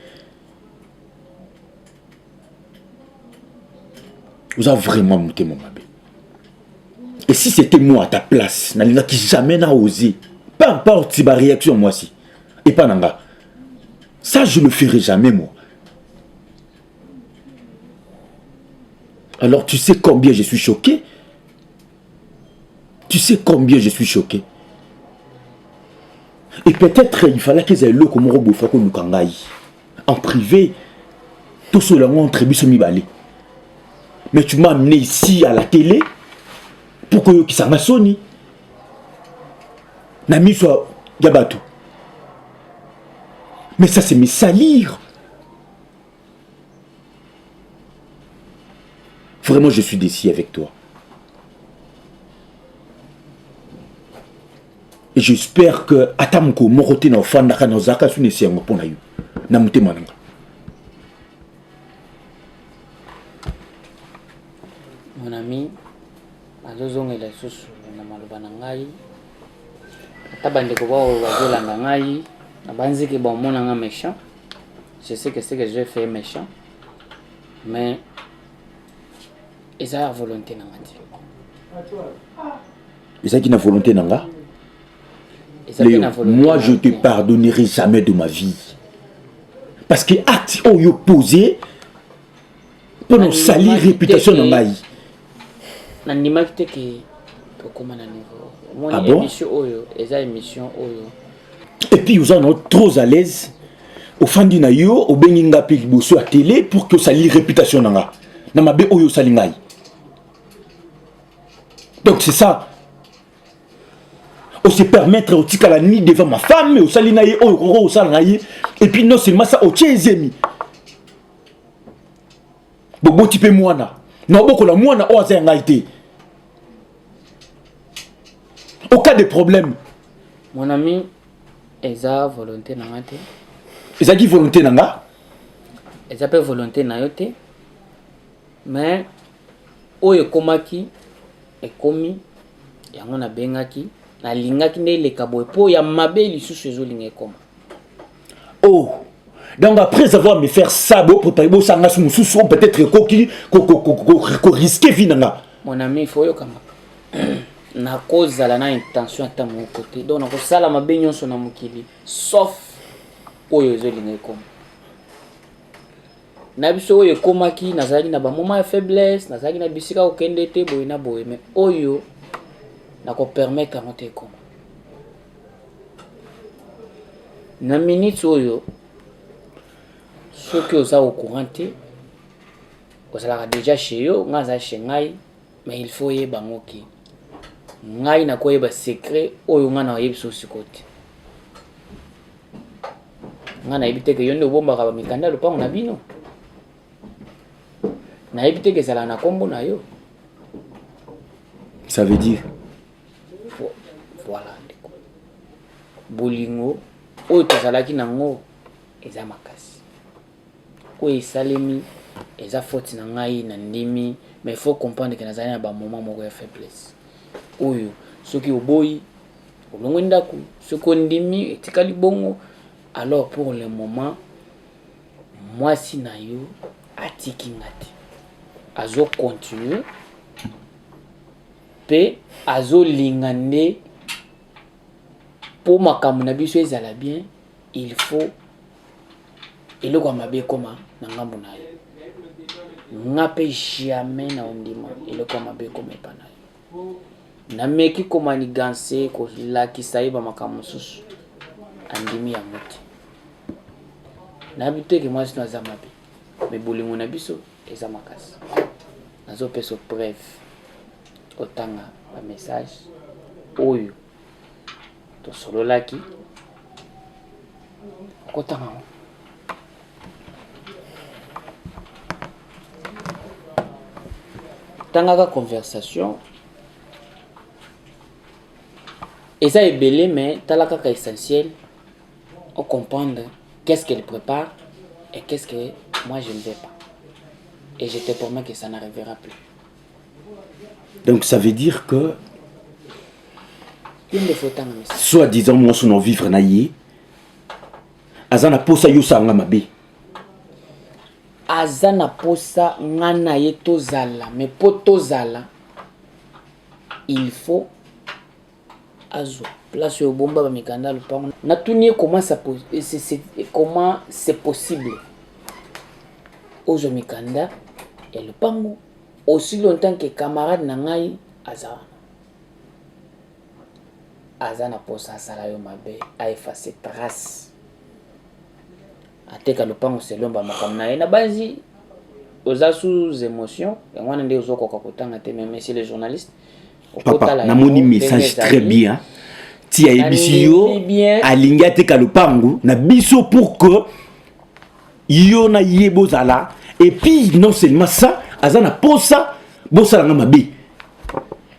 Oza vraiment motema mabe. Et si c'était moi à ta place, nalingaki jamais na oser. Peu importe si ba réaction mwasi epa na nga. Ça je le ferai jamais moi. Alors tu sais combien je suis choqué? Tu sais combien je suis choqué? Et peut-être il fallait qu'ils aient eloko moko boye fa koluka ngai en privé, tosolola yango entre biso mibale. Mais tu m'as amené ici à la télé pour koyokisa nga soni na miso ya bato. Mais ça c'est me salir. Vraiment je suis déçu avec toi. Et j'espère que ata mokolo moko te na ofandaka na ozalaka su na esengo mpo na yo na motema na nga. Mon ami, nazozongela lisusu na maloba na ngai, ata bandeko baoyo bazolanda ngai nabanzi ke baomona nga méchant. Je sais que ce que je fais est méchant, mais eza ya volonté na nga te. Ezalaki na volonté na nga. Léo, moi je te pardonnerai jamais de ma vie. Parce que acte oyo posé pour nous salir réputation na ngai. Nandimaki te ke tokóma na niveau. Omoni ah bon? Émission oyo eza émission oyo. Et puis oza na trop à l'aise. Ofandi na yo obengi nga pe liboso ya télé pour que osali réputation na nga. Na mabe oyo osali ngai. Donc c'est ça. On se permettre otikala ni devant ma femme, osali na ye oyo koko osala na ye. Et puis non seulement ça, otie ezemi. Boboti pe mwana. Na obokola mwana oyo aza ya ngai te. Au cas de problème. Mon ami, eza volonté na nga te. Ezalaki volonté na nga? Eza pe volonté na yo te. Mais oyo ekomaki ekomi yango nabengaki, nalingaki nde eleka boye po ya mabe lisusu ezolinga ekoma. Oh, donc après avoir me faire ça, bo préparer bo sanga su mususu peut-être ekoki ko ko ko ko ko risquer vie na nga. Mon ami, il faut yokama. Nakozala na intention ata moko te. Donc nakosala mabe nyonso na mokili sauf oyo ezolinga ekoma. Na biso oyo ekomaki, nazalaki na ba moment ya faiblesse, nazalaki na bisika kokende te boye na boye, mais oyo nakopermettre yango te ekoma. Na minute oyo soki oza au courant te, ozalaka déjà chez yo, ngai naza chez ngai, mais il faut oyeba yango ke ngai nakoyeba secret oyo ngai nakoyebisa yo sikoyo te. Ngai nayebi te ke yo nde obombaka ba mikanda ya lopango na bino. Nayebi te ke ezalaka na kombo na yo. Ça veut dire? Voilà ndeko. Bolingo oyo tozalaki nango eza makasi. Oyo esalemi eza faute na ngai, na ndimi, mais il faut comprendre que nazali na ba moment moko ya faiblesse. Oyo soki oboyi olongwe ndako, soki ondimi etikali bongo. Alors pour le moment Mwasi na yo atiki nga te, azo continuer pe azolinga nde po makambo na biso ezala bien, il faut eloko ya mabe ekoma na ngambo na yo. Nga pe jamais na ondima eloko ya mabe ekoma epa na yo. Nameki ko manigancer, kolakisa ye ba makambo mosusu, andimi yango te. Nayebi te ke mwasi no aza mabe, mais bolingo na biso eza makasi. Nazopesa preuve, otanga ba message oyo tosololaki, okotanga yango. Tangaka conversation eza ebele mais tala kaka essentiel o comprendre qu'est-ce qu'elle prépare et qu'est-ce que moi je ne veux pas et je te promets que ça n'arrivera plus. Donc ça veut dire que yo nde faut otanga message. Soit disant mwasi na vivre na ye aza na posa yo osala nga mabe. Aza na posa nga na ye tozala mais po tozala il faut azwa place oyo obomba ba mikanda ya lopango. Natuni ye comment ça comment c'est possible ozwa mikanda ya lopango aussi longtemps que camarade na ngai aza wana. Aza na posa asala yo mabe a effacer trace. Ateka lopango selon ba makambo na ye. Nabanzi oza sous emotion yango wana nde ozokoka kotanga te mais monsieur le journaliste papa namoni message très bien ti ayebisi yo alingi ateka lopango na biso pour que yo na ye bozala et puis non seulement ça aza na posa bosala nga mabe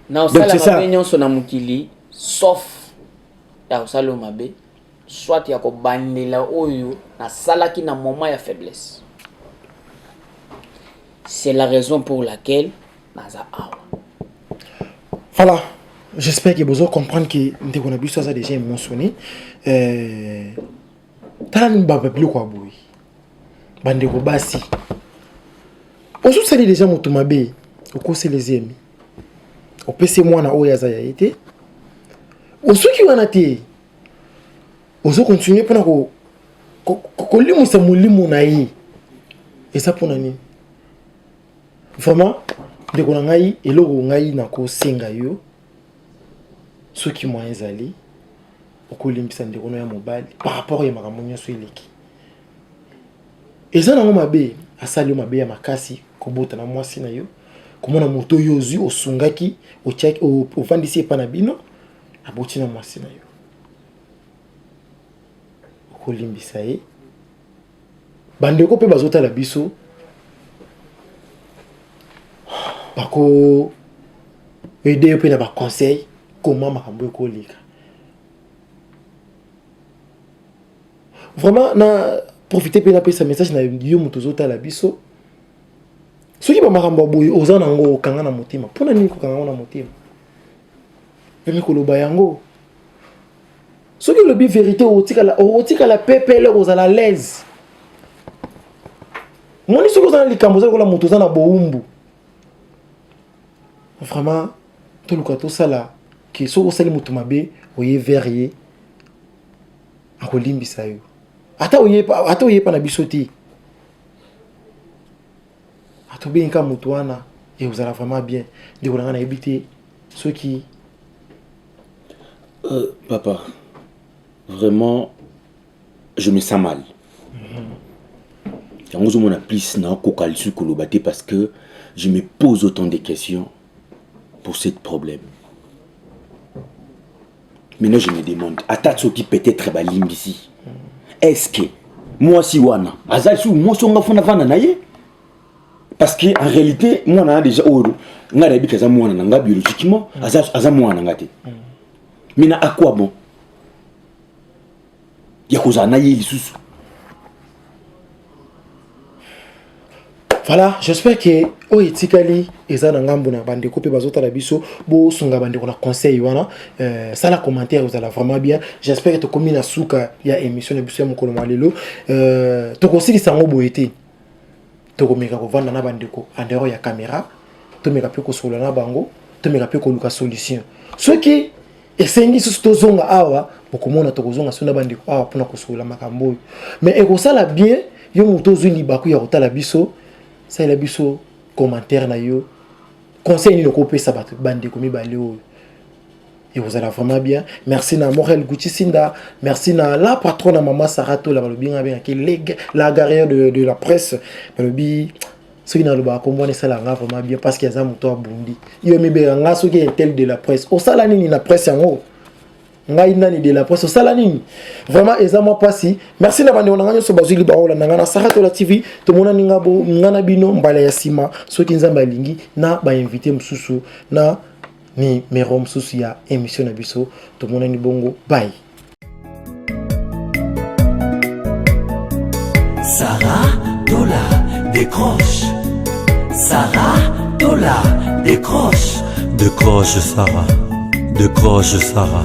na osala mabe nyonso na mokili sauf ya kosala yo mabe soit ya kobandela oyo nasalaki na moment ya faiblesse. C'est la raison pour laquelle naza awa. Voilà, j'espère que bozo comprendre que ndeko na biso aza déjà émotionné. Euh, tala nini ba biloko ya boye. Bandeko basi. Ozosali déjà moto mabe, okoseli zemi. Opesi mwana oyo aza ya ye te. Osuki wana te. Ozo continuer mpona ko kolimwisa molimo na ye eza mpona nini vraiment ndeko na ngai eloko ngai nakosenga yo soki moyen ezali okolimbisa ndeko no ya mobali par rapport ya makambo nyonso eleki eza nango mabe asali yo mabe ya makasi kobota na mwasi na yo komona moto oyo ozwi osungaki otiaki ofandisi epa na bino aboti na mwasi na yo okolimbisa ye bandeko mpe bazotala biso bako aide yo mpe na baconseil koma makambo ekoleka vraiment na profite mpe napesa message na yo moto ozotala biso soki bamakambo ya boye oza nango okanga na motema mpo na nini kokanga yango na motema Meme koloba yango. Soki olobi verite okotikala okotikala pepele okozala à l'aise. Moni soki oza na likambo oza lokola moto oza na bowumbu. Vraiment toluka tosala ke soki osali moto mabe oye vers ye akolimbisa yo. Ata oye ata oye pa na biso te. Atobengi ka moto wana ekozala vraiment bien. Ndeko na ngai nayebi te soki euh, papa vraiment je me sens mal yango ozomona plus nakoka lisusu koloba te parce que je me pose autant de questions pour ce problème maintenant je me demande ata soki peut-être balimbisi est ce que mwasi wana aza lisusu mwasi onga fona vanda na ye parce que en réalité mwana na déjà oyo ngai nayebi ke aza mwana na ngai biologiquement mm. aza, aza mwana na ngai te mm. mais na à quoi bon ya kozala na ye lisusu. Voilà, j'espère que oyo etikali eza na ngambo na bandeko mpe bazotala biso, bosunga bandeko na conseil wana. Sala commentaire, ozala vraiment bien. J'espère que tokomi na suka ya émission na biso ya mokolo mwa lelo. Tokosilisa yango boye te, tokomeka kovanda na bandeko en dehors ya caméra, tomeka mpe kosolola na bango, tomeka mpe koluka solution. Soki esengi susu tozonga awa, bokomona tokozonga so na bandeko awa mpona kosolola makambo oyo. Mais ekosala bien, yo moto ozwi libaku ya kotala biso, salela biso commentaire na yo, conseil nini okopesa bato, bandeko mibale oyo, ekozala vraiment bien. Merci na Morel Gucci Sinda, merci na la patronne na mama Sarah Tola. Balobi nga abengaki la guerrière de la presse. Balobi soki nalobaka kombo wana esalaka nga vraiment bien, parce que aza moto abundi. Yo mibeka nga soki intel de la presse, osala nini na presse yango? Ngai nani de la presse, osala nini? Vraiment eza mwa mpasi. Merci na bandeko na ngai nyonso bazwi libaola na ngai na Sarah Tola TV. Tomonani nga bo nga na bino mbala ya nsima, soki Nzambe alingi, na bainvité mosusu, na numéro mosusu ya émission na biso. Tomonani bongo, bye. Sarah Tola décroche. Sarah Tola décroche. Décroche Sarah, décroche Sarah.